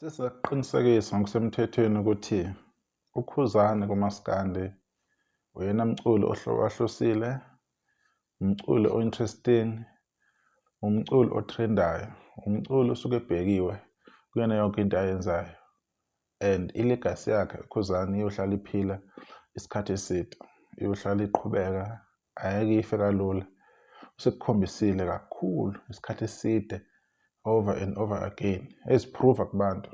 Sesiyakuqinisekisa ngokusemthethweni ukuthi uKhuzani kumaskandi uyena mculi ohlukahlukile, umculi o-interesting, umculi o-trend-ayo, umculi osuke ebhekiwe kuyona yonke into ayenzayo and i-legacy yakhe uKhuzani iyohlala iphila isikhathi eside, iyohlala iqhubeka, angeke ife kalula. Usekukhombisile kakhulu isikhathi eside over and over again, ezi-prove-a kubantu,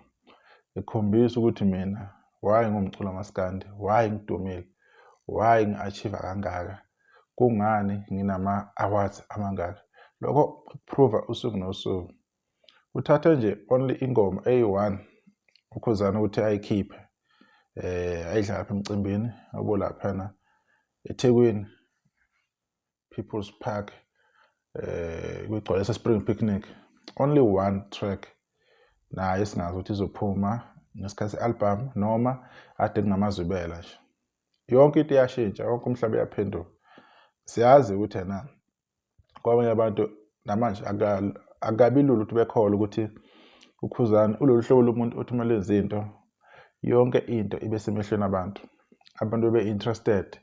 ekhombisa ukuthi mina why ngumculi kamaskandi, why ngidumile, why ngi-achieve-a kangaka, kungani nginama-awards amangaka. Lokho ku-prove-a usuku nosuku. Uthathe nje only ingoma eyi-one uKhuzani ukuthi ayikhiphe ayidlala lapha emcimbini obulaphana eThekwini, People's Park, kwiGcwalisa Spring Picnic. Only one track nayo esingazi ukuthi izophuma ngesikhathi se-album noma ade kungamazwibela nje. Yonke into iyashintsha, wonke umhlaba uyaphenduka. Siyazi ukuthi ena kwabanye abantu namanje akukabi lula ukuthi bekholwe ukuthi uKhuzani ulolu hlobo lomuntu othi uma lenza into, yonke into ibe semehlweni abantu, abantu bebe interested,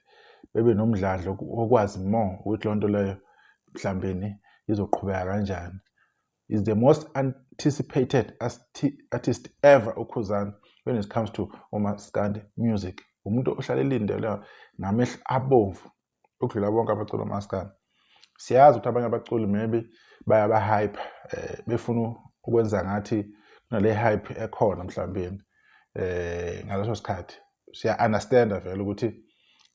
bebe nomdlandla wokwazi more ukuthi leyo nto leyo mhlawumbeni izoqhubeka kanjani. Is the most anticipated artist ever uKhuzani when it comes to umaskandi music. Umuntu ohlala elindele ngamehlo abomvu ukudlula bonke abaculi bamaskandi. Siyazi ukuthi abanye abaculi maybe bayaba-hype, befuna ukwenza ngathi kunale hype ekhona mhlawumbeni ngaleso sikhathi. Siya-understand-a vele ukuthi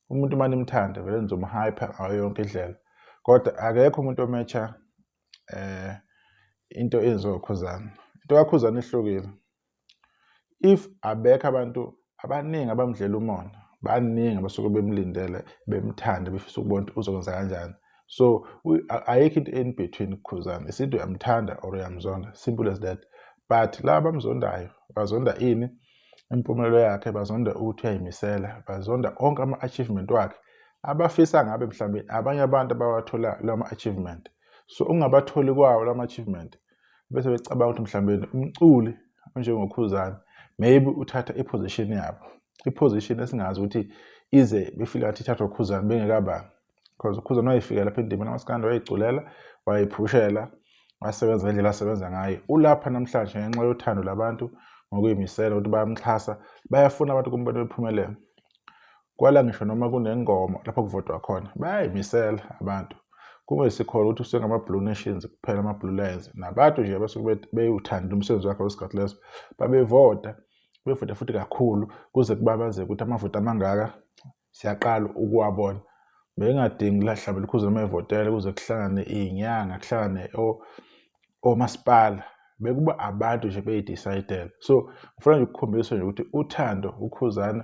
umuntu uma nimthanda vele nizom-hype ngayo yonke indlela, kodwa akekho umuntu o-match-a into eyenziwa uKhuzani. Into kaKhuzani ihlukile. If abekho abantu abaningi abamdlela umona, baningi abasuke bemlindele, bemthanda, befisa ukubona ukuthi uzokwenza kanjani. So ayikho into in between kuKhuzani, isithi uyamthanda or uyamzonda, simple as that. But laba abamzondayo bazonda ini? Impumelelo yakhe. Bazonda ukuthi uyayimisela, bazonda onke ama-achievement wakhe abafisa ngabe mhlawumbe abanye abantu abawathola lawo ma-achievement. So ungabatholi kwawo lawo ma-achievement, bese becabanga ukuthi mhlawumbe umculi onjengoKhuzani maybe uthatha i-position yabo, i-position esingazi ukuthi ize befile ngathi ithathwa uKhuzani bengekabani, because uKhuzani wayefika lapha endimeni kamaskandi, wayeyiculela, wayiphushela, wasebenza ngendlela asebenza ngayo. Ulapha namhlanje ngenxa yothando labantu, ngokuyimisela ukuthi bayamxhasa, bayafuna abantu kumbona bephumelela. Kwala ngisho noma kunengoma lapho kuvotwa khona, bayayimisela abantu, kungesikhona ukuthi usengama-Blue Nations kuphela, ama-Blue Lions, nabantu nje abasuke bewuthanda umsebenzi wakhe wesikhathi leso babevota, bevota futhi kakhulu kuze kubabazeke ukuthi amavoti amangaka siyaqala ukuwabona. Bengadingi la mhlawumbe uKhuzani uma evotela kuze kuhlangane iy'nyanga, kuhlangane omasipala, bekuba abantu nje beyi-decide-ela. So ngifuna nje ukukhombisa nje ukuthi uthando uKhuzani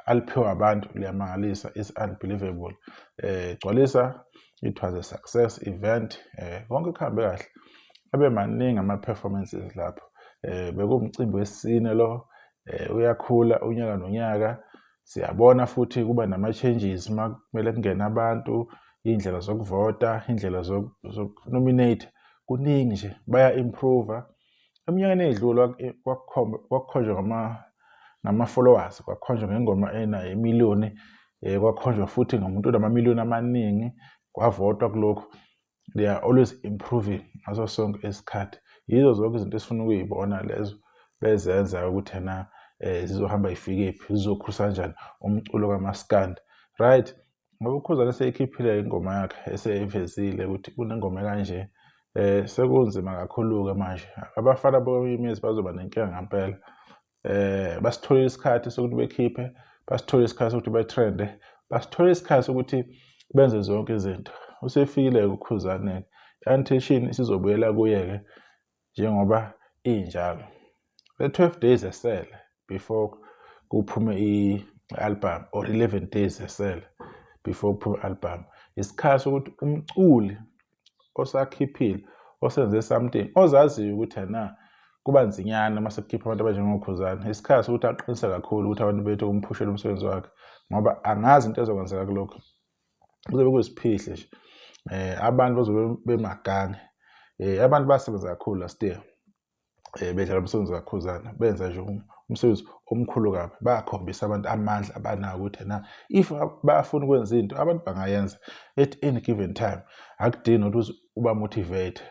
aliphiwa abantu liyamangalisa, is unbelievable. Gcwalisa, it was a success event, konke kuhambe kahle, abe maningi ama-performances lapho. Bekuwumcimbi wesine lo, uyakhula unyaka nonyaka. Siyabona futhi kuba nama-changes uma kumele kungene abantu, iy'ndlela zokuvota, iy'ndlela zoku-nominate, kuningi nje, baya-improve-a. Eminyakeni ey'dlule kwakukhonjwa ngama-followers, kwakukhonjwa ngengoma enayo imiliyoni, kwakhonjwa futhi ngomuntu onamamiliyoni amaningi, kwavotwa kulokhu. They are always improving ngaso sonke isikhathi. Yizo zonke izinto esifuna ukuy'bona lezo bezenza ukuthi ena zizohamba yifikephi, zizokhulisa kanjani umculo kamaskandi, right? Ngoba uKhuzani eseyikhiphile ingoma yakhe, eseyivezile ukuthi kunengoma ekanje, sekunzima kakhulu-ke manje. Abafana boyimezi bazoba nenkinga ngampela. Basitholile isikhathi sokuthi bekhiphe, basitholile isikhathi sokuthi be-trend-e, basitholile isikhathi sokuthi benze zonke izinto. Usefikile-ke uKhuzani-ke, i-attention isizobuyela kuye-ke njengoba injalo. Le 12 days esele before kuphume i-album or 11 days esele before kuphume i-album, isikhathi sokuthi umculi osakhiphile, osenze something, ozaziyo ukuthi ena kuba nzinyana uma sekukhipha abantu abanjengoKhuzani, isikhathi sokuthi aqinise kakhulu ukuthi abantu bethu kumphushela umsebenzi wakhe, ngoba angazi into ezokwenzeka kulokhu. Kuzobe kuyisiphihli nje, abantu bazobe bemagange. Abantu basebenza kakhulu last year. Bedlala umsebenzi kaKhuzani, benza nje umsebenzi omkhulu kabi. Bakhombisa abantu amandla abanawo ukuthi na if bafuna ukwenza into, abantu bangayenza at any given time, akudingi ukuthi uba motivate.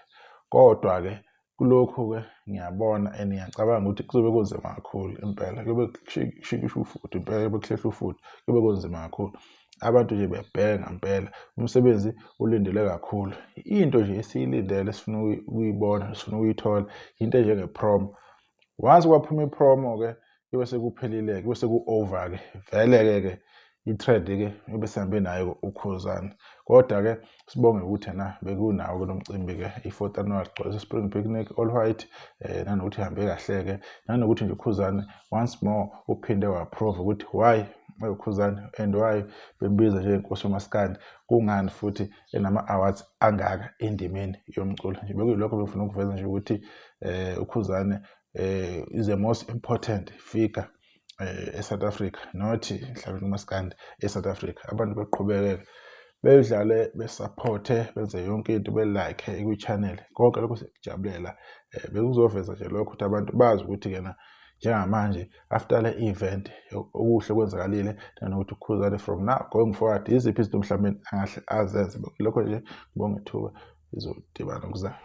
Kodwa-ke kulokhu-ke ngiyabona and ngiyacabanga ukuthi kuzobe kunzima kakhulu impela, kuyobe kushikisha ufudu impela, kuyobe kuhlehla ufudu, kuyobe kunzima kakhulu. Abantu nje bebheka ngempela, umsebenzi ulindele kakhulu. Into nje esiyilindele, esifuna ukuyibona, esifuna ukuyithola, into enjenge-promo. Once kwaphuma i-promo-ke, kube sekuphelile-ke, kube seku-over-ke vele-ke ke i-trend-ke yobe sihambe nayo uKhuzani. Kodwa-ke sibonge ukuthi ena bekunawo kulo mcimbi-ke i-fourth annual Gcwalisa Spring Picnic All White, nanokuthi ihambe kahle-ke, nanokuthi nje uKhuzani once more uphinde wa-prove ukuthi why uKhuzani and why bembiza njengenkosi yomaskandi, kungani futhi enama-awards angaka endimeni yomculo. Nje bekuyilokho bengifuna ukuveza nje ukuthi uKhuzani is the most important figure e-South Africa, not mhlawumbe umaskandi, e-South Africa. Abantu beqhubekeke bedlale, besaphothe, benze yonke into, be-like kwi-channel, konke lokho sikujabulela. Bekuzoveza nje lokho ukuthi abantu bazi ukuthi kena njengamanje after le event okuhle kwenzakalile, nanokuthi uKhuzani from now going forward iziphi izinto mhlawumbe angahle azenze. Lokho nje, ngibonga ithuba, izodibana kuzayo.